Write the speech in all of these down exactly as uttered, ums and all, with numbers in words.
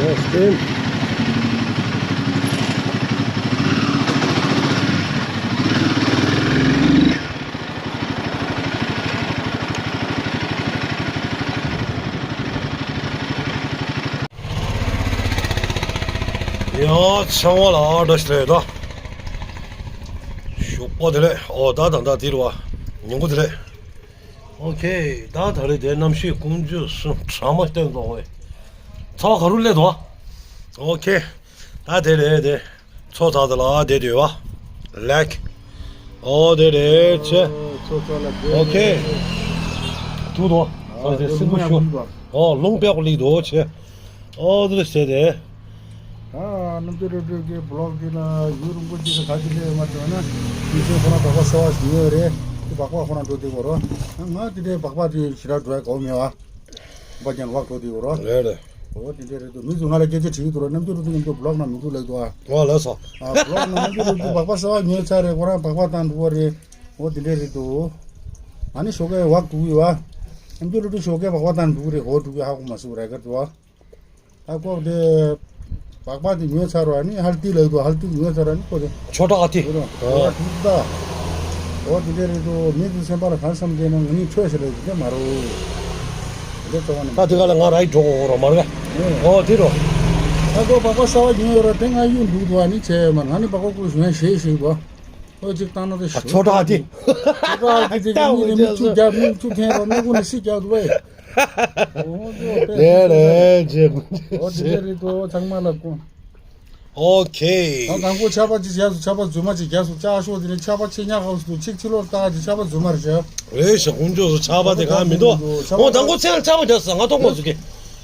Yes, team. ཡ་ཚང་མ་ལ་བཀྲ་ཤིས་བདེ་ལེགས། ཞོགས་པ་བདེ་ལེགས། ཨོ་ད་ད་ད་དེ་རེད་བ། ཉིན་གུང་བདེ་ལེགས། ཨོ་ཁེ། ད་ད་རེས་དེ་གནམ་གཤིས་དཀོན་མཆོག་གསུམ་གྲང་མོ་སྟོན་འདུག་ཨེ། ཚ་བ་ག་རུ་སླེབས་འདུག་ཨ། ཨོ་ཁེ། ད་དེ་རེད་དེ། མཚོ་ཚ་ཚ་ལ་བསྡད་དུས་བ། ལེགས། ཨོ་དེ་རེད་ཆེ། ཨོ་ཁེ། ཐུག་འདུག་ཨ། ཨོ་དེ་སྲིན་པོ་ཤོར། ཨོ་རླུང་པེག་པོ་སླེབས་འདུག་ཆེ། ཨོ་དེ་རེད་ཟེར་དེ། ད་རྣམ་དཔྱོད་རེ་ཌིའོ་གི་བི་ལོག་འདི་ལ་ཡུན་རིང་པོ་ཅིག་ག་ཅིག་སླེབས་མ་ཐུབ་ན། དུས་ཚོད་ཁོ་རང་སྦག་སྦག་གསར་པ་ཞིག་ཉོས་རེད། དེ་སྦག་སྦག་ཁོ་རང་འགྲོ་བསྡད་ཡོད་རེད། ང་དེ་འདྲའི་སྦག་སྦག་དེ་ཞེ་དྲག་འགྲོ་ཡ་དགའ་པོ་མེད་པ། སྦག་ཀྱང་ཝག་འགྲོ་བསྡད་ཡོད་རེད། རེད་རེད། འོ་དེ་འདྲ་རེད་འདུག་མི་ཚོས་ང་ལ་སྐད་ཆ་དྲིས་ཀྱི་འདུག་ར། རྣམ་དཔྱོད་རེ་ཌིའོ་གི་བི་ལོག་ནང་མི་འདུག་ལབ་འདུག་ཨ། ཨོ་ལགས་སོ། ཨ་བི་ལོག་ནང་རྣམ་དཔྱོད་རེ་ཌིའོ་གི་སྦག་སྦག་གསར་པ་ཉོས་ཚར་རེད། ཁོ་རང་སྦག་སྦག་བཏང་འགྲོ་གི་རེད། འོ་དེ་འདྲ་རེད་འདུག་ང་ནི་ཞོགས་ཀས་ཝག་འགྲོ་གི་ཡོད་ཨ། རྣམ་དཔྱོད་རེ་ཌིའོ་ཞོགས་ཀས་སྦག་སྦག་བཏང་འགྲོ་གི་རེད། ག་པར་འགྲོ་གི་ཧ་གོ་མ་སོང་། ར་གར་འགྲོ་ཨ། ད་ཁོ་དེ་སྦག་སྦག་དེ་ཉོས་ཚར་བ་ནི་ཧལ་ཏི་ལབ་འདུག་ཧལ་ཏི་ཉོས་ཚར་བ་ནི་ཁོ་དེ། ཆོ་འཕྲུལ་ཨ་ཏི། དེ་རུ་ཨ་ཁྲུག་ད། འོ་དེ་འདྲ་རེད་འདུག་མི་ཚོ་སེམས་པ་ལ་གང་བསམ་དེ་ནང་ང་ནི་ཆོས་ཟེར་ལེ་དེ་མ་རུ། དེ་འདྲ་ཚོ་བ་ནི། ད་དེ་ག་ལ་ང་ར་ཡི་འགྲོ་གོ་རོ་མ་རེད། ཨོ་དེ་རོ། ད་ཁོ་སྦག་སྦག་གསར་པ་ཉོས་ཡོད་ར། དེ་ང་གཡུག་འདུག་འདུག་ཨ་ནི་བྱས་མ་ང་ནི་སྦག་སྦག་ཁུག་ཞུ་ཡ་ཞེས་ཞེས་གོ། ཨོ་ཅིག་བཏང་ན་དེ་ཨ་ཞུ། ཆོ་འཕྲུལ་ཨ་ཏི། ཆོ་འཕྲུལ་ཨ་ཏི་ཅིག་གི་མི་ལ་མི་བཅུ་བརྒྱབ་མི་བཅུ་འཐེན་རོགས་སྨན་ཁུག་ནས་སྲིད་རྒྱག་འདུག་བས། ཨོ་ཅོ་པེ། ལེ་ལེ་ཅེ། ཨོ་དེ་འདྲ་རེད་དོ་ཚང་མ་ལ་ཀུན། ཨོ་ཁེ། ད་དང་པོ་ཆར་པ་ཅིག་བརྒྱབ་སོང་། ཆར་པ་རྫུན་མ་ཅིག་བརྒྱབ་སོང་། ལྕགས་ཤོག་དེ་ནས་ཆར་པ་ཆེ་ཉག་ཧོ་སུ་ཆིག་ཕྱི་ལོགས་ལྟ་ཅིག་ཆར་པ་རྫུན་མ་རེད་ཤག་རེད་ཤག་དཀོན་མཆོག་གསུམ་ཆར་པ་དེ་གང་མི་འདུག་ཆར་པ་ཨོ་དང་པོ་ཚེ་ལ་ཆར་པ་བརྒྱབ་སོང་། ང་ཐོག་མ་སུ་ཁེ།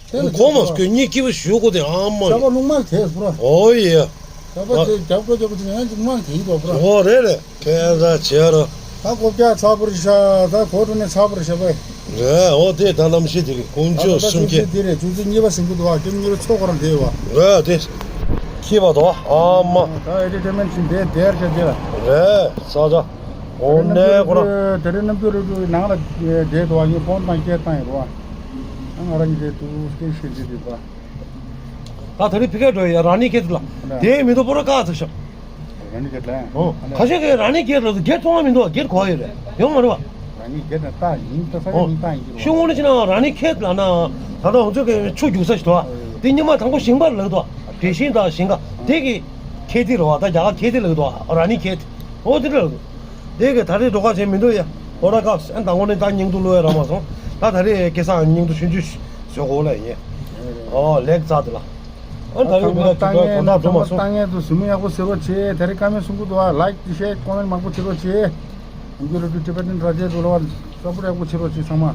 དེ་ལ་གོ་མ་ཁོས་གཉིད་སྐྱིད་པོ་ཞུ་གོ་དེ་ཨ་མ། ཆར་པ་རླུང་མ་དེ་སུ་ར། ཨོ་ཡེ། ཆར་པ་དེ་རྒྱབ་སྐོར་རྒྱབ་པ་དེ་ཡང་རླུང་མ་དེ་ཡིན་པ་པ་ར། ཨོ་རེད་རེད། ཁེ་ས་བྱེད་རོ། ད་སྒོ་བརྒྱག་ཚ་པོ་རེད་ཤག་ད་གོ་འགྲོ་ནས་ཚ་པོ་རེད་ཤག་པས། རེད། ཨོ་དེ་ད་གནམ་གཤིས་དེ་རེད། དཀོན་མཆོག་གསུམ་མཁྱེན། དེ་རེད། ཆུ་ཚོད་གཉིས་པ་ཟིན་གི་འདུག་ཨ། ཁྱིམ་གཉིས་པ་ཚོ་ཁོ་རང་བསྡད་ཡོད་པ། རེད་དེ། ཁྱི་བ་དོ་ཨ་མ། ད་ཨེ་ཊར་ཊེན་མེན་ཊི་ཞིག་བསྡད་བསྡད་རྒྱ་དེ་ལ། རེད་ས་ཆ། ཨོ་ནས་ཁོ་རང་། དེ་རིང་རྣམ་འགྱུར་རེ་ཌིའོ་ནང་ལ་བསྡད་འདུག་ཨ། ངས་ཕོན་དང་སྐད་བཏང་ཡོད་རེད་པ། ང་རང་གིས་དེ་དུ་སྐད་བཤད་ཀྱི་རེད་པ། ད་དེ་རིང་ཕ་གིར་འགྲོ་ཡ་ར་ནི་ཁེ་ཏི་ལ། དེའི་མི་འདུག་པོ་ར་ཀ་ཚ་ཤག་ར་ནི་ཁེ་ཏི་ལ། ཨོ། ཁ་ཤས་ཀྱིས་ར་ནི་ཁེ་ཏི་ལ་སྒེར་ཚོང་མི་འདུག་སྒེར་གོ་ཡོད་རེད། ཡོང་མ་རེད་པ། ར་ནི་ཁེ་ཏི་ད་ཡིན་ད་ས་ཡིན་ད་ཡིན་གྱི་རེད། ཤོད་དངོས་གནས་བྱས་ན་ར་ནི་ཁེ་ཏི་ལ་ན། ད་ལྟ་ང་ཚོ་གི་ཆུ་རྒྱུག་ས་ཞིག་འདུག་དེ་སྔོན་མ་དང་པོ་ཞིང་པ་ལབ་འདུག་དེ་བཞིན་ད་ཞིང་ཁ་དེ་གི་ཁེ་ཏི་རེད་པ། ད་རྒྱ་གར་ཁེ་ཏི་ལབ་འདུག་ར་ནི་ཁེ་ཏི། ཨོ་དེ་འདྲ་ལབ་འདུག་དེ་གི་ད་རེས་འགྲོ་ཁ་བྱས་མི་འདུག་ཡ། ཨོ་ར་ཀ་ཨན་དང་པོ་ནས་ད་སྙིང་སྡུག་བློ་ཡ་ར་མ་སོང་། ད་ད་རེས་སྐལ་བཟང་སྙིང་སྡུག་ཆུང་ཆུང་བཟོ་དགོས་ལ་ཡིན། ཨོ་ལེགས་རྩ་དེ་ལ། ཨ་ད་རེས་མི་ལ་ཚང་མ་ལྟ་མཁན་དོན་དག་འགྲོ་མ་སོང་། ལྟ་མཁན་ཚོ་གཟིགས་མོ་ཡག་པོ་བྱེད་རོགས་བྱེད། ད་རེས་ཀ་མེད་གསུང་གི་འདུག་ཨ། ལའིཀ་ཤེར་ཀོ་མེན་ཊི་མང་པོ་བྱེད་རོགས་བྱེད། ཡང་བསྐྱར་རེ་ཌིའོ་ཊི་བེ་ཊན་ར་ཇེ་འདུག་ལ་བ་སབ་སི་ཀ་རེབ་ཡག་པོ་བྱེད་རོགས་བྱེད་ཚང་མ།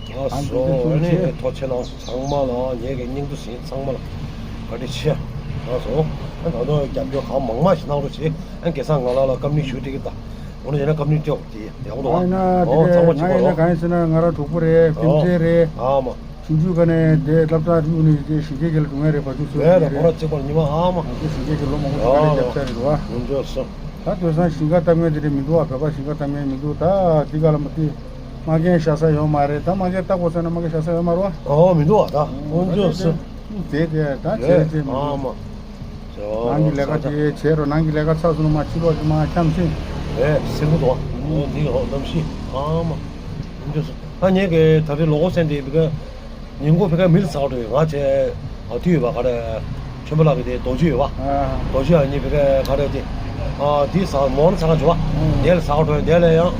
ཨ་སོ་ཨ་ནི་ཐུགས་རྗེ་ཆེ་གནང་ཚང་མ་ལ་ངས་ཀྱི་སྙིང་ཐུབ་ཟིན་ཚང་མ་ལ་བཀའ་དྲིན་ཆེ། ཨ་སོ་ཨ་ད་དུང་རྒྱབ་སྐྱོར་གང་མང་མང་ཞིག་གནང་རོགས་བྱེད། ཨ་སྐལ་བཟང་ང་ལ་ལ་ཀམ་ནི་ཞུ་དེ་གི་ད་འོ་ན་ཡིན་ན་ཀམ་ནི་སྤྲད་འོ་དེ་ཡག་པོ་འདུག་ཨ་ཡིན་ན་དེ་ཨོ་ཚང་མ་གཅིག་པ་ཡིན་ན་རོགས། གང་ཡིན་ཟེར་ན་ང་རང་གྲོགས་པོ་རེད། ཨོ་སྐྱིད་ཆེ་རེད། ཨ་མ། ཆུང་ཆུང་ག་ནས་དེ་སློབ་གྲྭ་རིག་ནས་དེ་གཞིས་ཀའི་ལ་འགྲོ་ངེས་རེད། བ་ཕྱུགས་སུ་རེད་རེད། ཁོ་ར་གཅིག་པར་ཉི་མ་ཨ་མ། ང་ཚོ་གཞིས་ཀའི་གི་ལོ་མང་པོ་ཞིག་ཨ་ལ་རྒྱབ་ས་རེད་བ། ཡོང་འབྱོར་སོ། ད་དུས་སང་ཞིང་ཁ་བཏབ་མཁན་དེ་རེད་མི་འདུག་བ། བོད་པ་ཞིང་ཁ་བཏབ་མཁན་མི་འདུག་ད་འདི་ག་ལ་མ་དེ་མ་རྒན་བཞག་ས་ཡོད་མ་རེད། ད་མ་རྒན་བལྟ་དགོས་ས་ན་མ་རྒན་བཞག་ས་ཡོད་མ་རེད་བ། ཨོ་མི་འདུག་བ། ད་ཡོང་འབྱོར་སོ། དེ་དེ་ད་བྱེད་རེད་བྱེད་མི་ཨ་འདུག་མ། ནང་གི་ལས་ཀ་དེ་བྱེད་རོགས། ནང་གི་ལས་ཀ་ཚར་སོང་ན་མ་ཕྱི་ལོགས་ཀྱི་མ་འཁྱམས་ཕྱིན། རེད་སེམས་པོ་དོ། ཨོ་འདི་ཧོ་གནམ་གཤིས་ཨ་མ། ཡོང་འབྱོར་སོ། ད་ངས་ཀྱི་ད་རེས་ལོ་འཁོར་སེམས་དེ་བི་ཀ་ཉིན་གུང་བི་ཀ་མི་ལ་ཚགས་འགྲོ་ཡོད། ང་བྱས་ཨ་དུས་ཡོད་པ་ག་རེ། ཆོས་འཕེལ་ལགས་ཀྱི་དེ་རྡོ་རྗེ་ཡོད་པ། ཨ། རྡོ་རྗེ་ཨ་ནི་བི་ཀ་ག་རེ་དེ། ཨ་དེ་ཟ་མོ་ན་ཚགས་འགྲོ་བ། ཨ། དེ་ལ་ཚགས་འགྲོ་ཡོད། དེ་ལ་ཡང་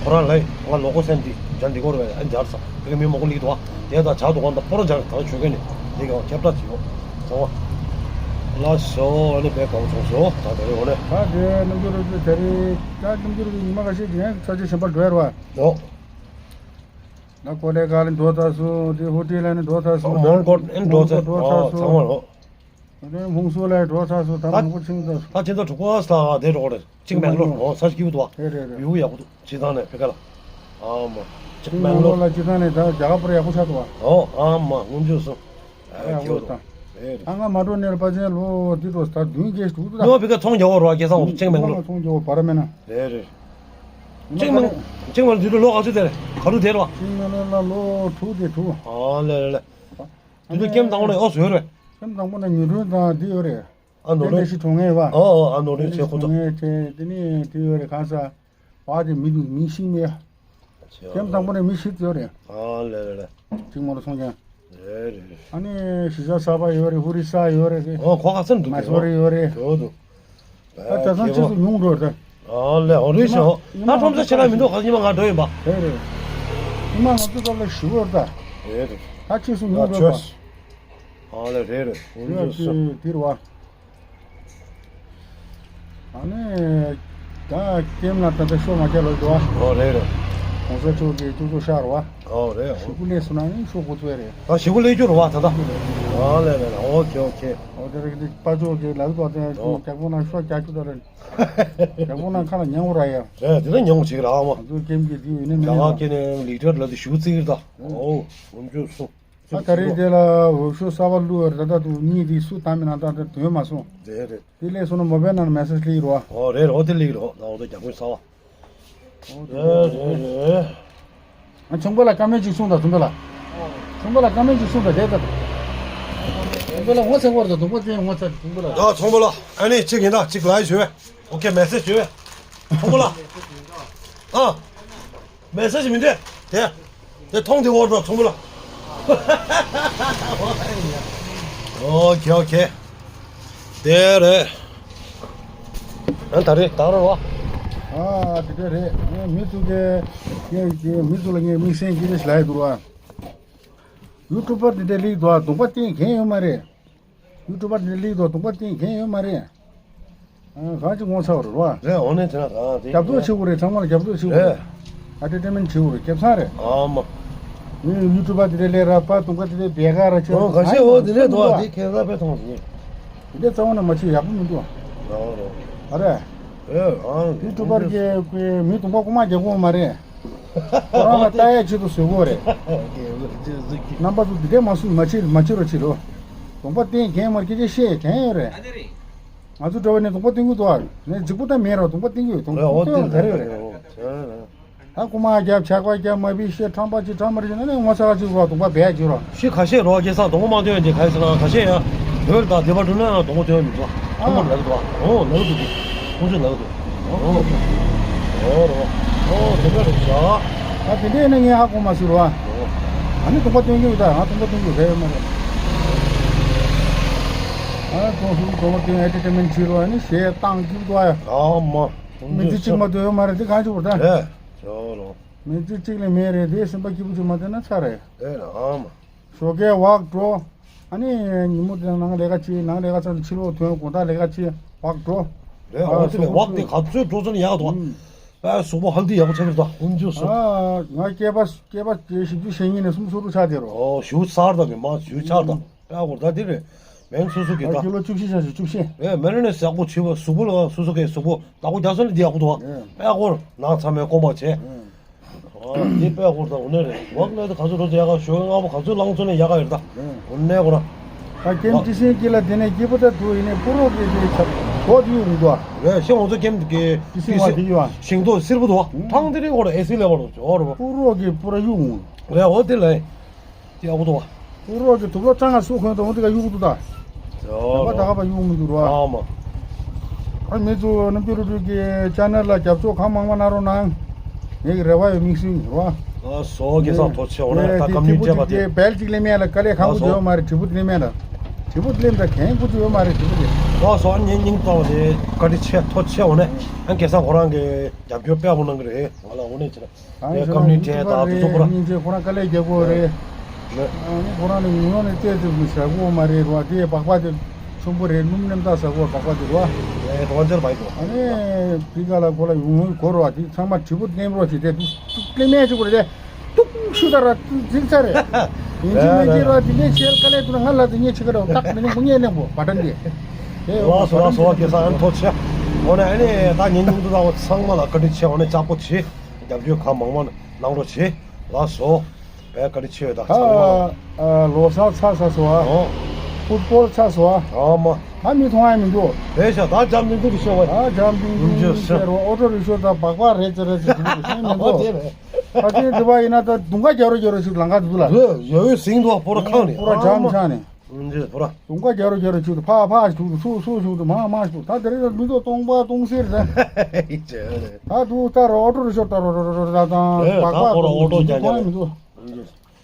ཁོ་རང་ལ་ང་ལོ་འཁོར་སེམས་དེ་བྱ་འདི་སྐོར་བས་ཨ་འཇར་ས་བི་ཀ་མི་མང་པོ་ལིག་འདུག་བ། དེ་དང་བྱ་འདུག་ག་ད་སྤོ་རོ་འཇར་ད་ཆོས་ག་ནི་དེ་ག་ཁྱབ་བསྒྲགས་བྱེད་ཡོད་ཚང་མ། ལགས་སོ། ཨ་ནི་བས་ག་བ་ཚོང་སོ་ད་དེ་རེ་འོ་ལེ། ད་དེ་རྣམ་འགྱུར་རོལ་དུས་དེ་རེད། ད་རྣམ་འགྱུར་རོལ་དུས་ཉི་མ་ཁ་ཤས་ཀྱི་ཡང་ཚ་ཆེ་གཞན་པ་འགྲོ་ཡ་རེད་བ། ཨོ། ད་ཀོ་ལེ་ག་ལ་འགྲོ་ཚར་སོང་། དེ་ཧོ་ཊེལ་ལ་ནི་འགྲོ་ཚར་སོང་། མོན་གྷོ་ཨེ་འགྲོ་ཚར། མོན་གྷོ་འགྲོ་ཚར་ཨོ་ཚང་མ་སོང་། ཨོ་དེ་ཧུང་སུ་ལ་འགྲོ་ཚར་སོང་། ད་ད་མང་པོ་ཕྱིན་ཚར་སོང་། ད་ཕྱིན་ཚར་གྲུ་ཁོ་ས་དེ་འགྲོ་རེད། ཅིག་མེང་ལོར་ཨོ་ས་སྐྱིད་པོ་འདུག་བ། རེད་རེད་རེད། ཡུ་ཡག་པོ་འདུག་སྤྱི་བཏང་ནས་ཕེ་ཁ་ལ། ཨ་མ། ཅིག་མེང་ལོར་ལ་སྤྱི་བཏང་ནས་ད་རྒྱ་གར་པོར་ཡག་པོ་ཆགས་འདུག་བ། ཨོ་ཨ་མ་སྔོན་འཇུག་སོང་། ཨ་ཡག་པོ་འདུག་ཨེ་རེད། ད་ང་མ་འགྲོ་ནས་པ་ཅན་ལོ་འདི་འགྲོ་ད་བདུན་བརྒྱད་ཞིག་འདུག་ད། ཉོ་ཕི་ཀ་ཚོང་རྒྱག་འོ་རོ་ཁེ་སང་ཅིང་མེང་ལོ། ཚོང་རྒྱག་འོ་བར་མེད་ན། རེད་རེད། ཅིང་མེང་ཅིང་མེང་འདི་ལོ་ག་ཚོད་དེ་རེད། ག་རུ་དེ་རོ། ཅིང་མེང་ལོ་ལ་ལོ་དྲུག་དེ་དྲུག་ཨ་ལེ་ལེ་ལེ། འདི་ལོ་ཀེམ་དང་པོ་ནས་ཨོ་བཟོས་རེད། ཐེངས་དང་པོ་ནས་ཉུང་མཐོང་དང་འདི་ཡོད་རེད། ཨ་ནོར་དེ་ལས་ཤི་གྲོང་ངེས་བ། ཨོ་ཨོ། ཨ་ནོར་དེ་ལས་ཤི་ཆེ་ཁོ་ཚོ། གྲོང་ངེས་ཆེ་དེ་ནི་དེ་ཡོད་རེད། གང་ས་བ་དེ་མི་འདུག་མི་ཤི་མེད། ཐེངས་དང་པོ་ནས་མི་ཤི་ཡོད་རེད། ཨ་ལེ་ལེ་ལེ། གཅིག་མ་ལ་སོང་ཀྱང་། རེད་རེད་རེད། ཨ་ནི་གཞིས་ཆགས་གསར་པ་ཡོད་རེད། ཧུ་རི་ས་ཡོད་རེད། ཨོ་ཁོ་ཁ་སང་འདུག་མ་སོ་རེ་ཡོད་རེད། ཡོད་འདུག་ད་ད་ཚང་ཕྱིས་སུ་ཉུང་འགྲོ་ད། ཨ་ལེ་ཨོ་རེད་ཤག་ད་ཁྲོམ་ས་ཆེ་ན་མི་འདུག་ཁ་སང་ཉི་མ་ང་འགྲོ་ཡིན་པ། རེད་རེད། ཉི་མ་ང་ཚོ་སྐབས་ལ་ཞུ་བར་ད། རེད་རེད། ད་ཕྱིས་སུ་ཉུང་འགྲོ་ད། ཨ་ལེ་རེད་རེད། ཨོ་རེད་ཤག་དེ་རེད་བ། ཨ་ནི། ད་ཀེམ་ལ་ད་ལྟ་ཤོ་མ་རྒྱག་ལོ་འདུག་ཨ། ཨོ་རེད་རེད། གོང་ས་མཆོག་གིས་ཐུགས་ཚོགས་ཤར་བ། ཨོ་རེད། ཞི་གུ་ལས་སུ་ན་ནི་ཤོ་གོ་ཚོད་རེད། ད་ཞི་གུ་ལས་རྒྱུ་རུ་བ་ད་ད། ཨོ་ལེ་ལེ་ལེ། ཨོ་ཁེ་ཨོ་ཁེ། ཨོ་དེ་རེད་དེ་པ་ཅོ་གིས་ལ་ལུ་ཏོ་དེ་ཨོ། རྒྱག་པོ་ན་ཤོ་རྒྱག་རྒྱུ་ད་རེད། རྒྱག་པོ་ན་ཁ་ལ་ཉང་བོ་ར་ཡ། རེད་དེ་ལ་ཉང་བོ་ཅིག་ར་ཨ་མ། ང་ཚོ་ཀེམ་གྱི་དེ་ཡོད་ནི་མིན་ན། རྒྱ་ག་ཀེ་ནས་ལི་ཏྲར་ལ་དེ་ཞུ་ཚིག་རེད་ད། ཨོ་ཨོ་འཇུ་སོ། ད་ད་རེས་དེ་ལ་འོ་ཤོ་གསར་པ་བླུགས་པར་ད་ལྟ་དུ་གཉིས་དེ་སུ་དང་མི་ནང་ད་ལྟ་དོན་མ་སོང་། རེད་རེད། དེ་ལས་སོང་ན་མོ་བའི་ནང་མེ་སེ་ཇི་སླེབས་རོ། ཨོ་རེད་རོ། དེ་སླེབས་རོ། ད་འོ་ད་རྒྱ་དཔོན་གསར་པ། ཨོ་དེ་རེད་རེད་རེད། ཨ་ཚོང་པ་ལ་བཀའ་མོལ་ཅིག་གསུངས་དང་ཚོང་པ་ལ། ཚོང་པ་ལ་བཀའ་མོལ་ཅིག་གསུངས་དང་དེ་ལྟར། ཚོང་པ་ལ་ངོ་ཚ་བར་དང་གདོང་པ་བསྟན་ངོ་ཚ་ཚོང་པ་ལ། ཡ་ཚོང་པ་ལ་ཨ་ནི་གཅིག་ཡིན་ད་གཅིག་ལ་ཞུ་བས། ཨོ་ཁེ་མེ་སེ་ཇི་ཞུ་བས། ཚོང་པ་ལ། ཨ། མེ་སེ་ཇི་མི་འདྲ། དེ། དེ་མཐོང་དེ་འོར་འགྲོ་ཚོང་པ་ལ། ཨོ་ཁེ་ཨོ་ཁེ། དེ་རེད། ཨ་ད་རེད་ད་རེད་བ། ཨ་དེ་འདྲ་རེད། ངས་མི་ཚོ་གི་ངས་ངས་མི་ཚོ་ལ་ངས་དམིགས་བསལ་གྱི་རེ་ཞིག་ལབ་ཡ་འདུག་ར། ཡུ་ཊུབ་པར་དེ་འདྲ་ལིག་འདུག་ཨ། གདོང་པ་བསྟན་མཁན་ཡོད་མ་རེད། ཡུ་ཊུབ་པར་དེ་འདྲ་ལིག་འདུག་ཨ། གདོང་པ་བསྟན་མཁན་ཡོད་མ་རེད། ཨ་གང་ཅི་ངོ་ཚ་བ་རེད་བ། རེད་འོ་ནས་དེ་ན་གང་དེ་རྒྱབ་སྐྱོར་བྱེད་དགོས་རེད། ཚང་མ་ལ་རྒྱབ་སྐྱོར་བྱེད་དགོས་རེད། ཨ་ཏི་ཏི་མེན་བྱེད་དགོས་རེད། སྐྱབས་ཚང་རེད། ཨ་མ། ངས་ཡུ་ཊུབ་པར་དེ་འདྲ་ལས་ར་པ་གདོང་པ་དེ་འདྲ་བེ་ག་ར་ཆེ་ཨོ་གང་ཤེས་འོ་དེ་འདྲ་འདུག་ཨ། དེ་ཁྱེད་རང་པས་མཐོང་ཟིན། དེ་འདྲ་རྩ་བ་ནས་མ་བྱེད་ཡག་པོ་མི་འདུག་ཨ། ཨ་རེད། ཨེ་ཨང་། ཡུ་ཊུབ་པར་གྱི་མི་གདོང་པ་རྐུ་མ་རྒྱག་དགོས་མ་རེད། ཁོ་རང་ལ་ལྟ་ཡ་ཆེད་དུ་བཟོས་དགོས་རེད། རྣམ་པ་ཚོ་འདི་འདྲས་མ་བཟོས་མ་བྱེད་མ་བྱེད་རོགས་བྱེད་རོགས། གདོང་པ་བསྟན་མཁན་མར་སྐད་ཆ་བཤད་མཁན་ཡོད་རེད། ང་ཚོ་འདྲ་བ་ནས་གདོང་པ་བསྟན་གྱི་འདུག་ཨ། ནས་རྫིག་པོ་ད་མེད་རོགས། གདོང་པ་བསྟན་གྱི་ཡོད། གདོང་པ་བསྟན་ཡོད་ག་རེ་ཡོད་རེད། ད་རྐུ་མ་རྒྱབ་ཇག་པ་རྒྱབ་མ་བི་ཤེས་ཁྲམ་པ་ཅིག་ཁྲམ་མ་རེད་ཟེར་ན་ནས་ངོ་ཚ་བ་ཅིག་རོགས། གདོང་པ་བས་ཅིག་རོགས། ཤི་ཁ་ཤས་རོགས་སྐལ་བཟང་གདོང་པ་མ་སྟོན་ཡ་དེ་ག་རེ་ཟེར་ན་ཁ་ཤས་ཡ། བོད་དང་སྡེ་པ་འགྲོ་ན་ཡང་གདོང་པ་སྟོན་ཡ་མི་འདུག་ཨ། ཁོ་མོར་ལབ་འདུག་ཨ། ཨོ་ལབ་འདུག་གི། ཁོང་ཚོས་ལབ་འདུག་ཨོ། ཨོ་རོ། ཨོ་དེ་འདྲ་རེད་ཤག་ད་དེ་འདྲ་ཡིན་ན་ངས་ཧ་གོ་མ་སོང་རོ། ཨ་ནི་གདོང་པ་སྟོན་གྱི་ཡོད་ད། ང་གདོང་པ་སྟོན་གྱི་ཡོད་རེད་མ་རེད། ཨ་གདོང་སུ་གདོང་པ་སྟོན་ཨེ་ཏི་ཏི་མེན་བྱེད་རོ། ཨ་ནི་གཞས་བཏང་རྒྱུ་འདུག་ཨ། ཨ་མ། མི་ཚེ་གཅིག་མ་གཏོགས་ཡོད་མ་རེད། དེ་གང་བྱེད་དགོས་ད། རེད། ཇོ་རོ། མི་ཚེ་གཅིག་ལས་མེད་རེད། དེ་སེམས་པ་སྐྱིད་པོ་ཅིག་མ་བསྟན་ན་ཚར་རེད། ཨེ་ཨ་མ། ཞོགས་ཀས་ཝག་འགྲོ། ཨ་ནི་ཉིན་མོ་དེ་ནང་ལས་ཀ་བྱེད། ནང་ལས་ཀ་ཚར་ནས་ཕྱི་ལོགས་ཐོན། དགོང་དག་ལས་ཀ་བྱེད། ཝག་འགྲོ། རེད། ཨ་འོ་དེ་ལས་ཝག་དེ་ག་ཚོད་འགྲོ་ཚོད་ནས་ཡག་འདུག་ཨ། ཨ་གཟུགས་པོ་ཧལ་དི་ཡག་པོ་ཆགས་ཀྱི་འདུག་ཨ། ཀུན་སྤྱོད་སོགས། ཨ་ང་སྐྱེས་པ་སྐྱེས་པ་བཞི་བཅུ་ཞེ་གཉིས་ནས་སུམ་ཅུ་སོ་དྲུག་ཆགས་བསྡད་རོ། ཨོ་ཞུ་ཚར་ད་མི་མ་ཞུ་ཆགས་ད། ཨ་གོ་ད་དེ་རེད། མེན་སོ་སོ་གི་ད། ཀི་ལོ་བཅུ་བཞི་ཆགས་ཤིག་བཅུ་བཞི། རེད་མེན་ནས་ཟག་པོ་བྱེད་པ་གཟུགས་པོ་ལ་སོ་སོ་གི་གཟུགས་པོ་བདག་པོ་རྒྱག་སོང་ནས་འདི་ཡག་པོ་འདུག་ཨ། ཨ་གོ་ནང་ཚང་མས་སྐོམ་པ་བྱས། ཨ་དེ་དཔེ་ཧུར་ཐག་འོ་ནས་རེད། ཝག་ལས་དེ་ག་ཚོད་རོ་ཡག་ག་ཞོགས་སྔ་པོ་ག་ཚོད་ལངས་ཚོད་ནས་ཡག་ག་ཡོད་ད། འོ་ནས་གོ་ར། ད་ཀེམ་ཏི་སེང་གི་ལ་དེ་ནས་སྐྱིད་པོ་ད་དུ་ཡིན་ནས་པུ་རོ་གི་དེ་ཆབ་གོ་དུ་ཡོད་འདུག་ཨ། རེད་ཤེས་འོང་ཚོ་ཀེམ་གི་ཏི་སེང་བ་དེ་ཡོད་ཨ། ཤིང་ཏོག་སེར་པོ་འདུག་ཨ། ཐང་དེ་རིང་གོ་ར་ཨེ་སི་ལས་བར་དུ་འོ་ར་བ། པུ་རོ་གི་པུ་ར་གཡུག་འོང་། རེད་འོ་དེ་ལ། དེ་ཡག་པོ་འདུག་བ། ཀུ་རོ་གི་དུག་ལོག་གཙང་ང་སུ་ཁོན་དང་དེ་ག་གཡུག་འདུག་ད། ད་པ་ད་ག་པ་གཡུག་མི་འདུག་རོ། ཨ་མ། ཨ་མི་ཚོ་རྣམ་འགྱུར་རུ་གི་ཅེ་ནལ་ལ་རྒྱབ་སྐྱོར་གང་མང་མང་གནང་རོགས་གནང་། ངེད་ཀྱི་རེ་བ་ཡོད་མིག་སུ་རོ། ཨ་སོ་གེ་སང་ཐོ་ཆེ་འོ་ནས་ད་ཀམ་ནི་ཅེ་པ་དེ། བལ་གཅིག་ལེན་མེད་ལ་དཀའ་ལས་ཁག་པོ་བྱོས་མ་རེད། དྲི་བུ་ལེན་མེད་ལ། དྲི་བུ་ལེན་ད་གན་པོ་བྱོས་མ་རེད་དྲི་བུ་ལེན། ཨ་སོ་ཨ་ཉིན་སྙིང་ཏོག་དེ་བཀའ་དྲིན་ཆེ་ཐོ་ཆེ་འོ་ནས་ཨ་གེ་སང་ཁོ་རང་གི་རྒྱབ་སྐྱོར་དཔེ་པོ་གནང་གི་རེད་ང་ལ་འོ་ནས་ཆེ་ན། ཨ་ནི་ཀམ་ནི་ཅེ་ད་དུ་ཚོ་ཁོ་རང་། ཉིན་ཅེ་ཁོ་རང་དཀའ་ལས་རྒྱག་གོ་རེད། ཨ་ནི་ཁོ་རང་ནི་ངོ་ནས་བལྟས་ཚེ་མི་ཟ་གོ་མ་རེད་རོ། དེ་སྦག་སྦག་དེ་ཆུན་པོ་རེད། སྣུམ་ནེམ་ད་ཟ་གོ་སྦག་སྦག་དེ་རོ། ཨེ་དོ་ཅར་བའི་གོ། ཨ་ནི་ཕི་ག་ལ་ཁོ་ལ་ཡོང་ཡོང་གོ་རོ། དེ་ཚང་མ་དྲི་བུ་ནེམ་རོ་ཞིག་དེ་དུ་ཀླེ་མེད་ཅིག་གོ་རེད། ཏུག་ཤུ་ད་ར་ཏུ་ཛིག་ཚ་རེད། ཡིན་གཅིག་མིན་གཅིག་ར་དེ་ནས་ཆེལ་དཀའ་ལས་དུ་ན་ང་ལ་དེ་ཉེ་ཆི་ག་རོ་ཏག་མི་ནི་ཁོ་ཉེ་ནེམ་གོ་བ་ཏན་དེ། ལགས་སོ་ལགས་སོ་གེ་སང་ཨ་ནི་ཐོ་ཆེ། འོ་ནས་ཨ་ནི་ད་ཉིན་ཉིན་དུ་ད་འོ་ཚང་མ་ལ་བཀའ་དྲིན་ཆེ། འོ་ནས་ཅག་པོ་ཆེ། རྒྱབ་སྐྱོར་གང་མང་མང་གནང་རོགས་བྱེད། ལགས་སོ། བས་བཀའ་དྲིན་ཆེ་ཡོད་ད་ཚང་མ་ལ། ཨ་ལོ་གསར་ཚར་ཚར་སོང་ཨ། ཨོ། ཕུཊ་བོལ་ཚར་སོང་ཨ། ཨ་མ། ད་མི་མཐོང་ཡ་མི་འདུག་རེད་ཤག་ད་འཇམ་ཐིང་ཐིང་གི་ཤོག་བ། ད་འཇམ་ཐིང་ཐིང་ཟེར་བ་ཨོ་ཊོ་རི་ཤོ་ད་སྦག་སྦག་རེད་ཟེར་རེད་ཟེར་གྱི་འདུག་ཤེས་མི་འདུག་ཨོ་དེ་རེད། ད་ཅིག་འདི་བ་ཡིན་ན་ད་དུང་ཁ་རྒྱག་རོགས་རྒྱག་རོགས་ཞིག་ལང་ཁ་འདུག་ལ། རེད་ཡ་ཡོད་ཟིང་འདུག་པོ་ར་ཁང་ནས་པོ་ར་འཇམ་ཆགས་ནས། འདི་བོ་ར། དུང་དཀར་རྒྱ་རོ་རྒྱ་རོ་བྱུག་ཏུ་ཕ་ཕ་བྱུག་ཏུ་སུ་སུ་བྱུག་ཏུ་མ་མ་བྱུག་ད་དེ་རིང་མི་འདུག་སྟོང་པ་སྟོང་སེར་རེད། ད་དུ་ད་རོ་ཨོ་ཊོ་རེ་ཤོར་ད་རོ་རོ་རོ་རོ་ད་དང་ཨེ་པག་ད་པག་ཁོ་ར་ཨོ་ཊོ་རྒྱ་རྒྱ་མཐོང་ཡ་མི་འདུག་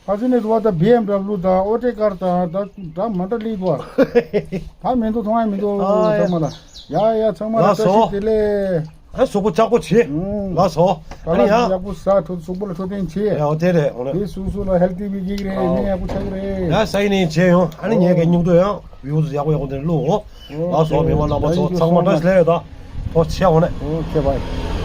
ཁ་སང་ནས་དུ་བ་ད་བི་ཨེམ་ཌབ་ལུ་ད་ཨོ་ཊི་ཀར་ད་ད་ད་མ་འདྲ་ལི་དུ་བ་ད་མི་འདུག་མཐོང་ཡ་མི་འདུག་ཨ་ཚང་མ་ལ་ཡ་ཡ་ཚང་མ་ལ་ལགས་སོ། བཀྲ་ཤིས་བདེ་ལེགས། ཨ་གཟུགས་པོ་ལྕགས་པོ་བྱེད། ཨུམ། ལགས་སོ། ད་ཨ་ནི་ཡ། ཡག་པོ་ཟ་འཕྲོད་གཟུགས་པོ་ལ་འཕྲོད་བསྟེན་བྱེད། ཡ་དེ་རེད་འོ་ན། དེ་སུ་སུ་ལ་ཧེལ་ཐི་བི་གིག་རེད་ཨོ། ནི་ཡག་པོ་ཆགས་ཀྱི་རེད། ཡ་སའི་ནས་བྱེད་ཡོང་ཨ་ནི་ངས་ཀྱི་སྨྱུག་རྡོ་ཡང་ཡུག་ཡག་པོ་ཡག་པོ་དེ་བླུག་འོ། ལགས་སོ་མི་མང་རྣམ་པ་ཚོ་ཚང་མ་བཀྲ་ཤིས་བདེ་ལེགས་ཡོད་ད། ཐོག་ཆེ་འོ་ནས། ཨོ་ཁེ་བྷའི།